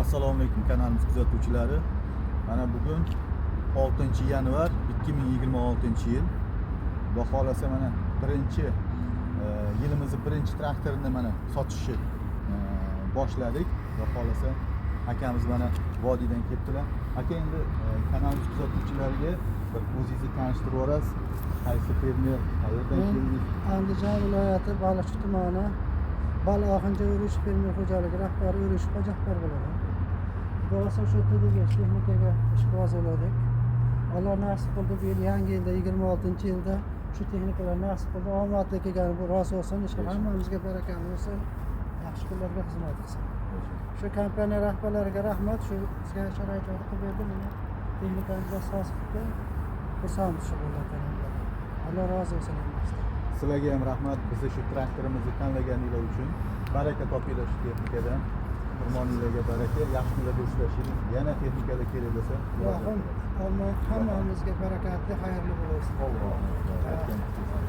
Assalomu alaykum, kanalimiz kuzatuvchilari. Mana bugun 6 yanvar 2026 yil. Xudo xohlasa, mana birinchi yilimizni birinchi traktorini mana sotishni boshladik. Xudo xohlasa, akamiz mana vodiydan kelibdilar. Aka, endi kanalimiz kuzatuvchilariga bir o'zingizni tanishtirib yuborasiz. Qaysi fermer, qayerdan Men keldingiz? Andijon viloyati, Baliqchi tumani, Baloxinja Urush fermer xo'jaligi rahbari Urush Hojiakbar bo'laman. Xudo xohlasa, shu TDG texnikaga ishqiboz bo'ldik. Alloh nasib qildi, bu yil, yangi yilda, 26-yilda shu texnikalar nasib qildi. Omadli kelgani bu rost bo'lsin, ishi hammamizga barakali bo'lsin, yaxshi kunlarga xizmat qilsin. Shu kompaniya rahbarlariga rahmat, shu bizga sharoitlarni qilib berdi. Mana texnikamiz soz qildi. Xursandmiz shu bo'lgandan. Alloh rozi bo'lsin hammasidan. Sizlarga ham rahmat, bizni shu traktorimizni tanlaganinglar uchun. Baraka topinglar shu texnikadan. Xirmoninglarga baraka, yaxshi kunlarda ishlashinglar. Yana texnikalar kerak bo'lsa, murojaat Ilohim, qilasiz. Alloh hammamizga barakatli, xayrli bo'lsin. Alloh aytganingiz kelsin.